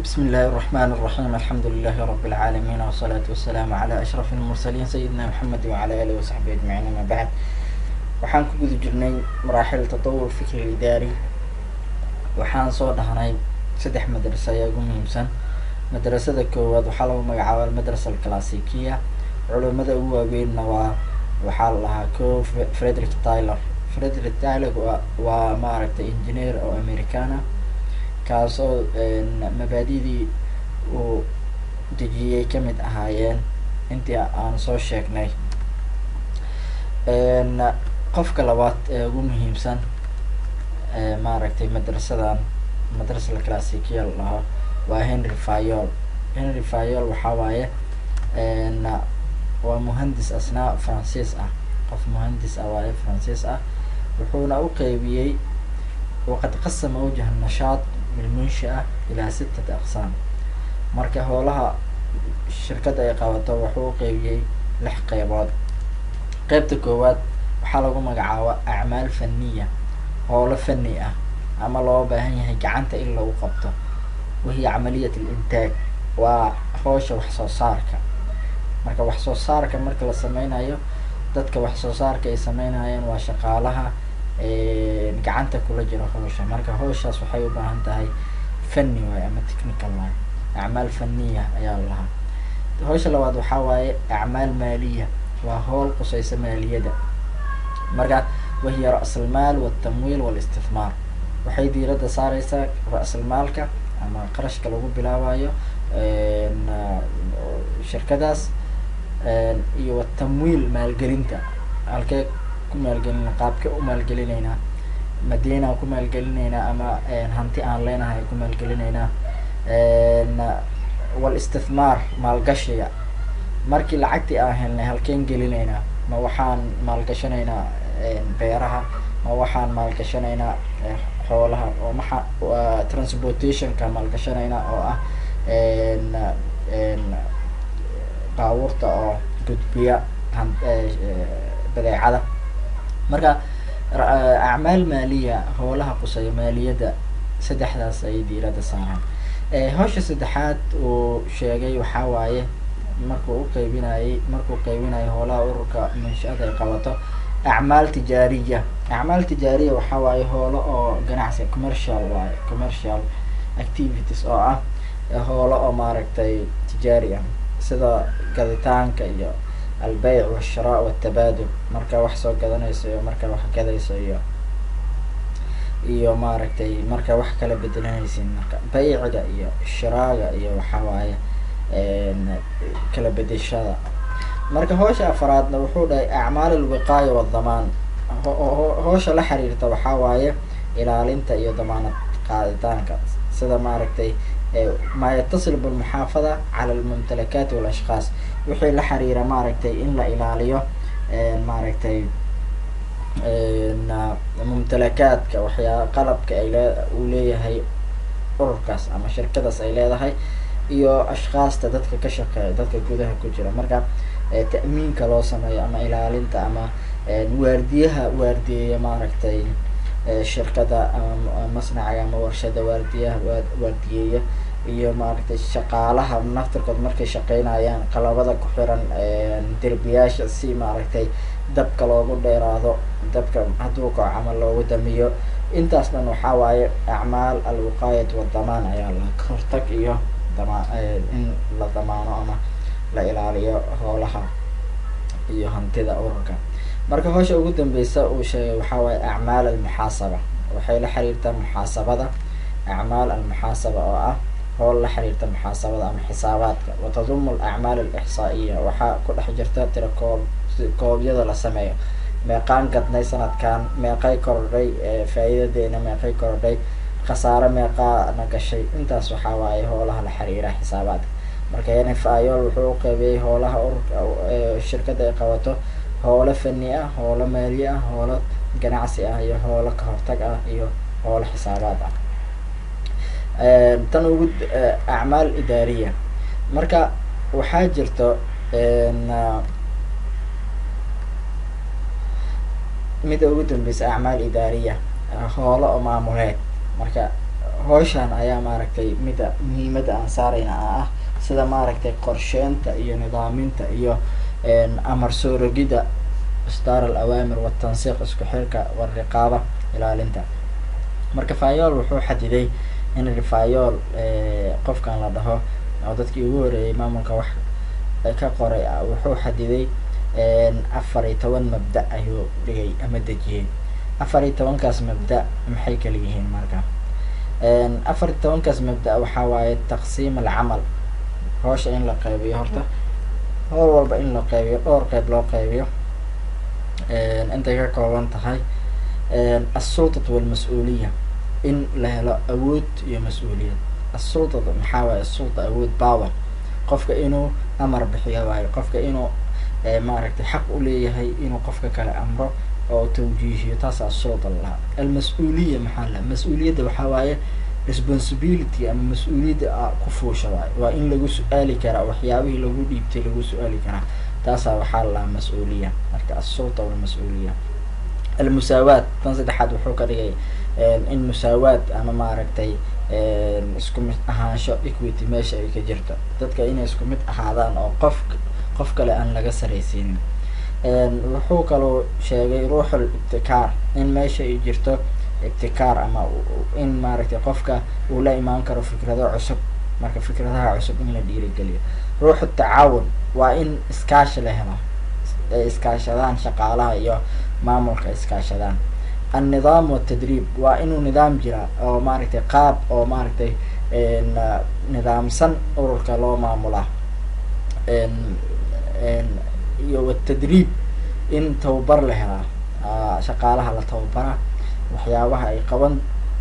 بسم الله الرحمن الرحيم، الحمد لله رب العالمين، والصلاة والسلام على أشرف المرسلين سيدنا محمد وعلى آله وصحبه أجمعين، أما بعد. Waxaan ku guda jirnay maraaxil tatawur fikri idaari. Waxaan soo dhahnay saddex madrasa ayaa ugu muhiimsan. Madrasada koowaad waxaa lagu magacaaba almadrasa alclassikiya. Culimada ugu waaweynna waa waxaa la lahaa ko Frederick Taylor. Frederick Taylor waa maaragtay engineer oo American ah, kaasoo mabaadidii uu dejiyey kamid ahaayeen intii aan soo sheegnay. Qofka labaad ee ugu muhiimsan maaragtay madrasadan madrasa alclassikiya la dhaho waa Henry Fayol. Henry Fayol waxaa waaye waa muhandis asnaa Faransiis ah, qof muhandis ah waaye, Faransiis ah. Wuxuuna u qeybiyey waqad qasama wajha nashaad bilmunshaa ilaa sittati aqsaam. Marka howlaha shirkadda ay qabato wuxuu u qeybiyey lix qeybood. Qeybta koowaad waxaa lagu magacaaba acmaal faniya, howlo fani ah ama loo baahan yahay gacanta in lagu qabto, wahiya camaliyat alintaag, waa howsha wax soo saarka. Marka wax soo saarka marka la sameynayo, dadka wax soo saarka ay sameynayaan waa shaqaalaha gacanta kula jiro howsha. Marka howshaas waxay u baahan tahay fani waaye ama technical waaye, acmaal faniya ayaa la lahaa. Howsha labaad waxaa waaye acmaal maaliya, waa howl quseysa maaliyadda. Marka wahiya ra'salmaal waltamwiil walistithmaar, waxay diiradda saareysaa ra'salmaalka ama qarashka lagu bilaabayo shirkadaas, iyo watamwiil maalgelinta, halkee ku maalgelina, qaabkee u maalgelineynaa, madiinaan ku maalgelineynaa ama hanti aan leenahay ku maalgelineynaa, walistithmaar maalgashiga, markii lacagtii aan helnay halkeen gelineynaa, ma waxaan maalgashanaynaa beeraha, ma waxaan maalgashanaynaa xoolaha, oo maxa transportationka maalgashanaynaa oo ah baabuurta oo gudbiya badeecada. Marka acmaal maaliya, howlaha quseeya maaliyadda, saddexdaas ayay diiradda saaraan. Howsha saddexaad uu sheegay waxaa waaye markuu u qeybinayay markuu qeybinayo howlaha ururka munsha-ada ay qabato, acmaal tijaariya. Acmaal tijaariya waxaa waaye howlo oo ganacsi, commercial waaye, commercial activities oo ah howlo oo maaragtay tijaari ah, sida gaditaanka iyo albeyc washiraa watabaadul, marka wax soo gadanayso iyo marka wax gadayso iyo maaragtay marka wax kala bedelanaysin. Marka beyciga iyo shiraaga iyo waxaa waaye kala bedeshada. Marka howsha afaraadna wuxuu dhahay acmaal alwiqaaya wadamaan, howsha la xiriirta waxaa waaye ilaalinta iyo damaanad qaaditaanka, sida maaragtay maa yatasil bilmuxaafada cala almumtalakaati walashkhaas, wixii la xiriira maaragtay in la ilaaliyo maaragtay mumtalakaadka, waxyaa qalabka ay lee uu leeyahay ururkaas ama shirkadaas ay leedahay, iyo ashkhaasta dadka ka shaqeeya, dadka gudaha ku jira. Marka ta'miinka loo sameeyo ama ilaalinta ama waardiyaha waardiyeeya maaragtay shirkada ama masnaciga ama warshada, waardiyaha waardiyeeya, iyo maaragtay shaqaalaha naftirkood markay shaqeynayaan qalabada ku xiran derbiyaasha si maaragtay dabka loogu dheeraado, dabka hadduu kaco camal loogu damiyo. Intaas dhan waxaa waaye acmaal alwiqaayat wadamaan ayaa la kahortag iyo dama in la damaano ama la ilaaliyo howlaha iyo hantida ururka. Marka howsha ugu dambeysa uu sheegay waxaa waaye acmaal almuxaasaba, waxay la xiriirtaa muxaasabada. Acmaal almuxaasaba oo ah howl la xiriirta muxaasabada ama xisaabaadka, watadumu alacmaal alixsaa-iya, waxaa ku dhex jirta tira koob koobyada la sameeyo, meeqaan gadnay sanadkan, meeqay korodhay faa'iidadeena, meeqay korodhay khasaare, meeqaana gashay. Intaas waxaa waaye howlaha la xiriira xisaabaadka. Marka Henry Fayol wuxuu u qeybiyey howlaha ururka shirkadda ay qabato howlo fani ah, howlo maali ah, howlo ganacsi ah, iyo howlo kahortag ah, iyo howlo xisaabaad ah. Tan ugu acmaal idaariya, marka waxaa jirto mida ugu dambeysa acmaal idaariya, howlo oo maamuleed. Marka Howshan ayaa maaragtay mida muhiimada aan saarayna ah, sida maaragtay qorsheynta iyo nidaaminta iyo amar soo rogida, isdaar alawaamir watansiiq, isku xirka, wariqaaba, ilaalinta. Marka Fayol wuxuu xadiday, Henri Fayol qofkan la dhaho oo dadkii ugu horeeyay maamulka wax ka qoray, wuxuu xadiday 14 mabda ayuu dhigay ama dejiyey. 14-kaas mabda maxay kala yihiin? Marka 14-kaas mabda waxaa waaye taqsiim alcamal, howsha in la qaybiyo, horta howl walba in la qaybiyo, dhowr qeyb loo qaybiyo, intay ka kooban tahay. Assultatu walmas-uuliya, in la helo awood iyo mas-uuliyad. Assultatu maxaa waaye? Asulta awood, power, qofka inuu amar bixiyo waayo, qofka inuu maaragtay xaq u leeyahay inuu qofka kale amro oo tawjiihiyo, taasa asulta lalahaa. Almas-uuliya maxaa lahaa? Mas-uuliyadda waxaa waaye responsibility ama mas-uuliyadda ku fuusha waayo, waa in lagu su-aali karaa waxyaabihii lagu dhiibtay, lagu su-aali karaa, taasaa waxaa lalahaa mas-uuliya. Marka asulta walmas-uuliya. Almusaawaat, tan saddexaad wuxuu ka dhigay in musaawaad ama maaragtay isku mid ahaansho, equity, meesha ay ka jirto, dadka inay isku mid ahaadaan oo qof qof kale aan laga saraysiinin. Wuxuu kaloo sheegay ruuxul ibtikaar, in meesha ay jirto ibtikaar ama in maaragtay qofka uu la imaan karo fikrado cusub, marka fikradaha cusub in la dhiirigeliyo. Ruuxu tacaawun, waa in iskaashi la helo, ay iskaashadaan shaqaalaha iyo maamulka, iskaashadaan. Annidaam watadriib, waa inuu nidaam jiraa oo maaragtay qaab oo maaragtay nidaamsan ururka loo maamulaa, iyo watadriib, in tababar la helaa, shaqaalaha la tababaraa, waxyaabaha ay qaban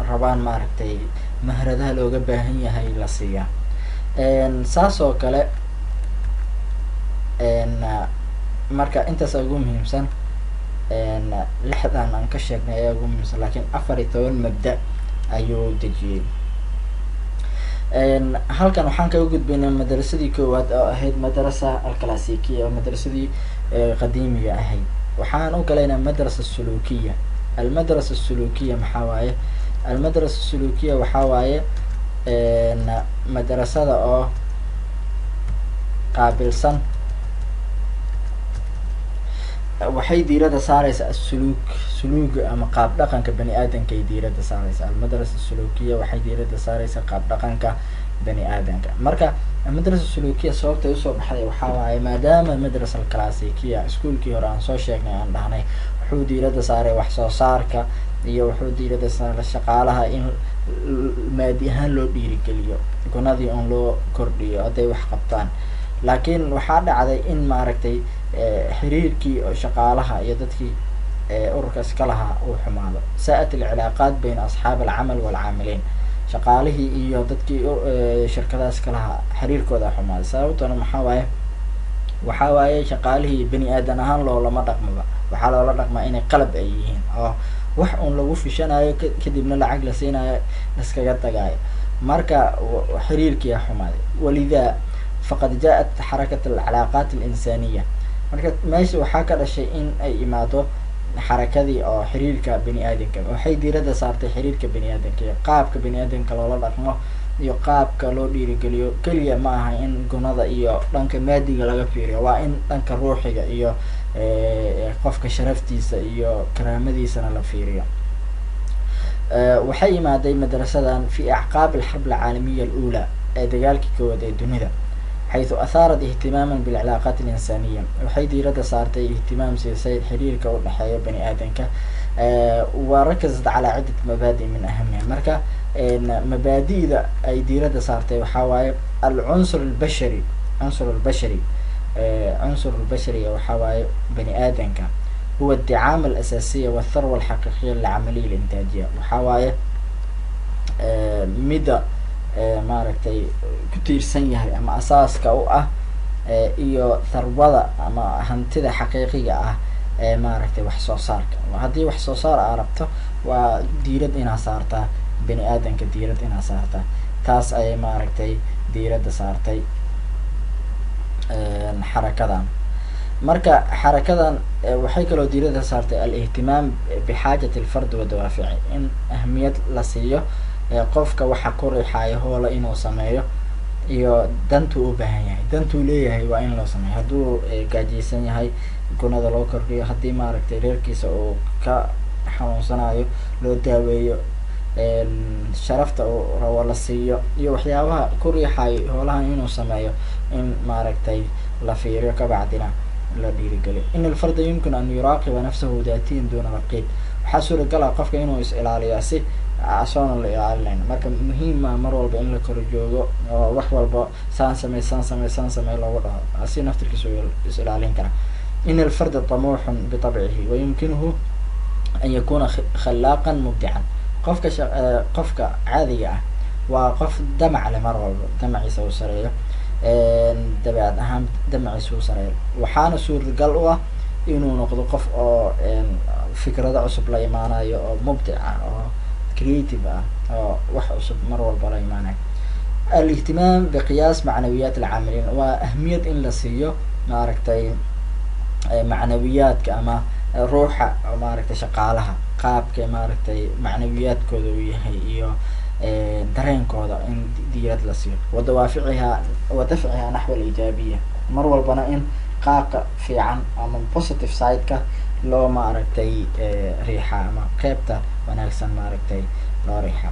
rabaan maaragtay mahradaha looga baahan yahay la siiyaa. Saas oo kale. Marka intaas ugu muhiimsan, lixdan aan ka sheegnay ayaa ugu muhiimsan, laakiin 14 mabda ayuu dejiyey. Halkan waxaan kaga gudbaynaa madrasadii koowaad oo ahayd madrasa alclassikiya, oo madrasadii qadiimiga ahayd. Waxaan u galaynaa madrasa sulukiya. Almadrasa sulukiya maxaa waaye? Almadrasa sulukiya waxaa waaye madrasada oo qaabilsan, waxay diiradda saareysaa asuluuk, suluuga ama qaab dhaqanka bani aadamka ay diiradda saareysa. Almadrasa sulukiya waxay diiradda saareysaa qaab dhaqanka bani aadamka. Marka madrasa sulukiya sababtay usoo baxday waxaa waaye, maadaama madrasa alclassikiya, iskuolkii hore aan soo sheegnay, aan dhahnay wuxuu diiradda saaray wax soo saarka iyo wuxuu diiradda saaray shaqaalaha in maadi ahaan loo dhiirigeliyo, gunadii un loo kordhiyo hadday wax qabtaan, laakiin waxaa dhacday in maaragtay xiriirkii shaqaalaha iyo dadkii ururka iska lahaa uu xumaado. Saa-at alcilaaqaat bayna asxaabi alcamal waalcaamiliin, shaqaalihii iyo dadkii shirkadaha iska lahaa xiriirkooda xumaaday. Sababtuna maxaa waaye? Waxaa waaye shaqaalihii bani aadan ahaan loolama dhaqmaba, waxaa loola dhaqmaa inay qalab ay yihiin oo wax un lagu fishanayo, kadibna lacag la siinayo, laskaga tagaayo. Marka xiriirkiia xumaaday. Walidaa faqad jaa-at xarakat alcalaaqaat alinsaaniya. Marka meesha waxaa ka dhashay in ay imaado xarakadii oo xiriirka bani aadamka. Waxay diiradda saartay xiriirka bani aadamka iyo qaabka bani aadamka loola dhaqmo iyo qaabka loo dhiirigeliyo. Keliya ma aha in gunada iyo dhanka maadiga laga fiiriyo, waa in dhanka ruuxiga iyo qofka sharaftiisa iyo karaamadiisana la fiiriyo. Waxay imaaday madrasadan fi acqaabi alxarb alcaalamiya alula, ee dagaalkii koowaad ee dunida, xaytu ahaarat ihtimaaman bilcilaaqaat alinsaaniya. Waxay diiradda saartay, ihtimaam siisay xiriirka u dhexeeya bani aadamka, wa rakazat calaa cidat mabaadi min ahamiha. Marka mabaadi'da ay diiradda saartay waxaa waaye alcunsur albashari. Cunsur albashari, cunsur albashariga waxaa waaye bani aadamka, huwa addicaama alasaasiya waltharwa alxaqiiqiya lilcamaliya alintaajiya. Waxaa waaye midda maaragtay ku tiirsan yahay ama asaaska u ah iyo tharwada ama hantida xaqiiqiga ah ee maaragtay wax soo saarka. Haddii wax soo saar aa rabto, waa diirad inaa saartaa bani aadamka, diirad inaa saartaa. Taas ayay maaragtay diiradda saartay xarakadan. Marka xarakadan waxay kaloo diiradda saartay alihtimaam bixaajati alfard wa dawaafici, in ahmiyad la siiyo Qofka waxa ku riixayo hoola inuu sameeyo iyo dantuu u baahan yahay, dantuu leeyahay waa in loo sameeyo. Hadduu gaajeysan yahay, gunada loo kordhiyo. Haddii maaragtay reerkiisa uu ka xanuunsanayo, loo daaweeyo. Sharafta uu rabo la siiyo, iyo waxyaabaha ku riixayo hoolahan inuu sameeyo in maaragtay la fiiriyo, kabacdina la dhiirigeliyo. إن الفرد يمكن أن يراقب نفسه ذاتيا دون رقيب. Waxaa suuragal ah qofka inuu is ilaaliyo si asoona la ilaalinayn. Marka muhiima mar walba in la kor joogo oo wax walba saan samey, saan samey, saan samey loogu dhaho, asi naftirkiisa is ilaalin kara. إن الفرد طموح بطبعه ويمكنه أن يكون خلاقا مبدعا. Qofka caadiga ah waa qof damac leh, mar walba damaciisa uu sareeyo, dabeecad ahaan damaciisa uu sareeyo. Waxaana suuragal u ah inuu noqdo qof oo fikrado cusub la imaanayo, oo mubdic ah, oo creative ah, oo wax cusub mar walba la imaanayo. الاهتمام بقياس معنويات العاملين. Waa ahmiyad in la siiyo maaragtay macnawiyaadka ama ruuxa maaragtay shaqaalaha, qaabka maaragtay macnawiyaadkooda uu yahay iyo dareenkooda in diirad la siiyo. ودوافعها ودفعها نحو الإيجابية. Mar walbana in qaabka fiican ama positive side-ka loo maaragtay riixa, ama qeybta wanaagsan maaragtay loo riixa.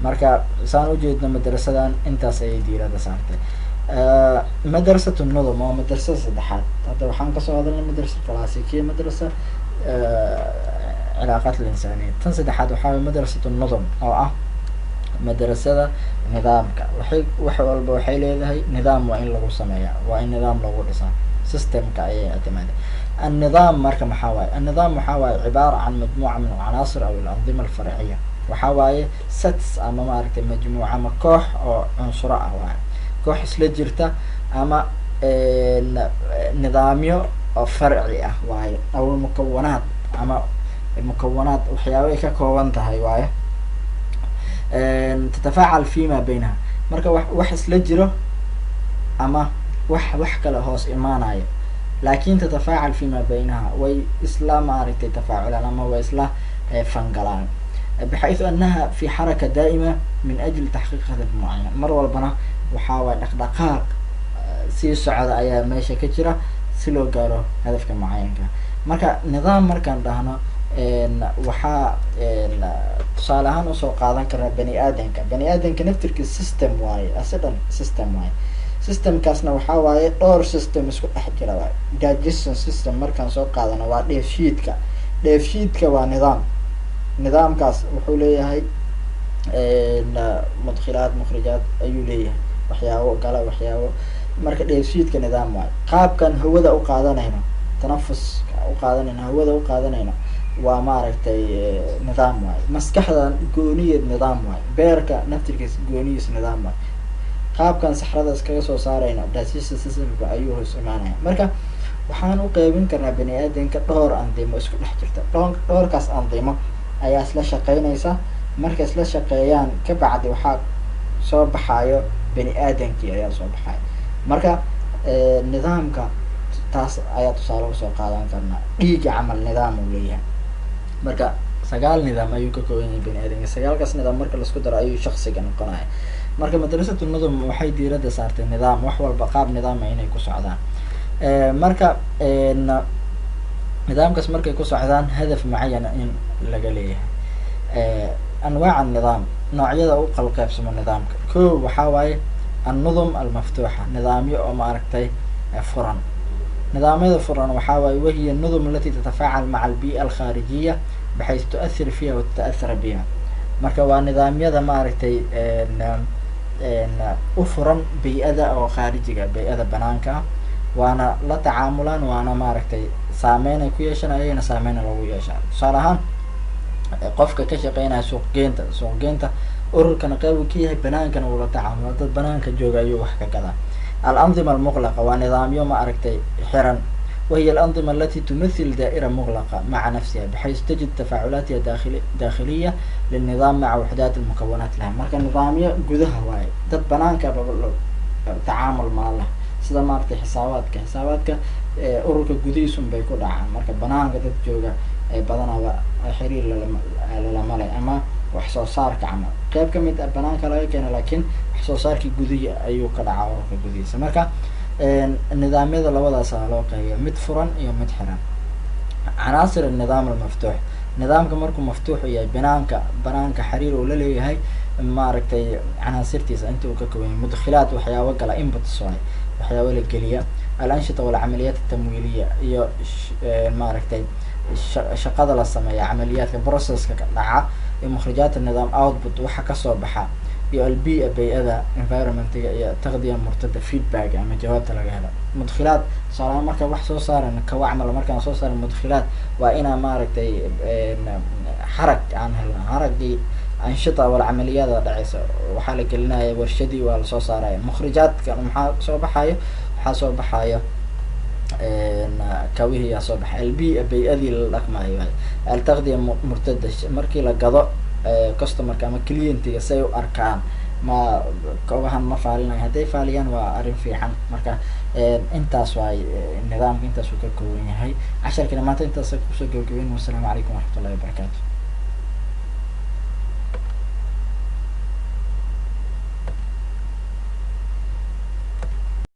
Marka saan ujeedno, madrasadan intaas ayay diirada saartay. مدرسة النظم waa madrasada saddexaad. Hadda waxaan kasoo hadalnay madrasa classikiya, madrasa علاقات الإنسانية. Tan saddexaad waxaa waye مدرسة النظم, oo ah madrasada nidaamka. Waxay wax walba waxay leedahay nidaam waa in lagu sameeya, waa in nidaam lagu dhisaa, systemka ayay ictimaada. النظام marka maxaa waaye? النظام waxaa waaye عبارة عن مجموعة من العناصر أو الأنظمة الفرعية. Waxaa waaye sets ama maaragtay majmuuca ama koox oo cunsuro ah waaye, koox isla jirta ama nidaamyo oo farci ah waaye, أو مكونات, ama mukawanaad waxyaaba ay ka kooban tahay waaye, تتفاعل فيما بينها. Marka wax isla jiro ama wax kale hoos imaanayo, laakin تتفاعل فيما بينها, way isla maaragtay tafaaculaan ama way isla fangalaan, بحيث أنها في حركة دائمة من أجل تحقيق هدف معين. Mar walbana waxaa waay dhaqdhaqaaq sii socda ayaa meesha ka jira si loo gaaro hadafka mucayanka. Marka nidaam markaan dhahno, waxaa tusaale ahaan usoo qaadan karnaa bani aadamka. Bani aadamka naftirkiisa system waaye, asi dhan system waaye. Systemkaasna waxaa waaye dhowr system isku dhex jira waaye. Digestion system markaan soo qaadano, waa dheefshiidka. Dheefshiidka waa nidaam. Nidaamkaas wuxuu leeyahay mudkhilaad, mukhrijaad ayuu leeyahay, waxyaabo gala, waxyaabo. Marka dheefshiidka nidaam waayo. Qaabkan hawada u qaadanayno, tanafuska u qaadanayno, hawada u qaadanayno, waa maaragtay nidaam waayo. Maskaxdan gooniyeed nidaam waayo. Beerka naftirkiisa gooniyiis nidaam waayo. Qaabkan saxrada iskaga soo saarayno, digestion systemka ayuu hoos imaanaya. Marka waxaan u qeybin karnaa bani aadamka dhowr andimo isku dhex jirta. Dhowrkaas andimo ayaa isla shaqeynaysa. Markay isla shaqeeyaan ka bacdi, waxaa soo baxayo bani aadamkii ayaa soo baxayo. Marka nidaamka taas ayaa tusaale usoo qaadan karnaa. Dhiiga camal nidaam uu leeyahay. Marka sagaal nidaam ayuu ka kooban yahay bani aadamka. Sagaalkaas nidaam marka laisku daro ayuu shaksiga noqonaya. Marka مدرسة النظم waxay diiradda saartay nidaam, wax walba qaab nidaama inay ku socdaan. Marka nidaamkaas markay ku socdaan, hadaf mucayana in laga leeyahay. أنواع النظام, noocyada u qalqeybsamo nidaamka. Ko waxaa waaye النظم المفتوحة, nidaamyo oo maaragtay furan. Nidaamyada furan waxaa waaye وهي النظم التي تتفاعل مع البيئة الخارجية بحيث تؤثر فيها وتتأثر بها. Marka waa nidaamyada maaragtay u furan bay-ada oo khaarijiga, bay-ada banaanka ah, waana la tacaamulaan, waana maaragtay saameyn ay ku yeeshaan, ayagana saameyna lagu yeeshaa. Tusaale ahaan, qofka ka shaqeynaya suuqgeynta, suuqgeynta ururkana qeyb uu ka yahay, banaankana wuu la tacaamula, dad banaanka jooga ayuu wax ka gadaa. الأنظمة المغلقة waa nidaamyo maaragtay xiran. وهي الأنظمة التي تمثل دائرة مغلقة مع نفسها بحيث تجد تفاعلاتها داخلية للنظام مع وحدات المكونات لها. Marka nidaamyo gudaha waaye, dad banaanka tacaamul mala lah, sida maaragtay xisaabaadka ururka gudihiisun bay ku dhacaan. Marka banaanka dad jooga badanaaba xiriir lalama leh ama Wax soo saarka camal qeyb kamid ah banaanka laga keena, laakiin wax soo saarkii gudihii ayuu ka dhacaa ururka gudihiisa. Marka nidaamyada labadaasa loo qeybiya, mid furan iyo mid xiran. Canaasir nidaam almaftuux: nidaamka markuu maftuux yahay, banaanka xiriir uu la leeyahay, maaragtay, canaasirtiisa inta uu ka kooban yahay: mudkhilaad, waxyaabo gala, inputs waay, waxyaabo la geliya; الأنشطة والعمليات التمويلية iyo maaragtay shaqada la sameeya, camaliyaadka, processka dhaca; iyo مخرجات النظام, output, waxa kasoo baxa; iyo البيئة, bay-ada, environmentiga; iyo تغذية مرتدة, feedback ama jawaabta laga helo. Mudkhilaad, tusaalahaan, markaan wax soo saaran kawa camal, markaan soo saaran mudkhilaad, waa inaa, maaragtay, xarag aan helna, haragii. أنشطة والعمليات dhaceysa, waxaa la gelinaya warshadii, waa lasoo saaraya. Mukhrijaadka maxaa soo baxayo? Waxaa soo baxayo kawihii yaa soo baxay. البيئة, bay-adii la dhaqmayo waay. التغذية مرتدة, markii la gado, customerka ama clientiga say u arkaan, ma kobahan ma faalinayo? Hadday faaliyaan, waa arrin fiican. Marka intaas waay nidaamka, intaas uu ka kooban yahay. Casharkina maanta intaas kusoo gabagabeyn. Wasalaamu calaykum waraxmat ullahi wabarakaatu.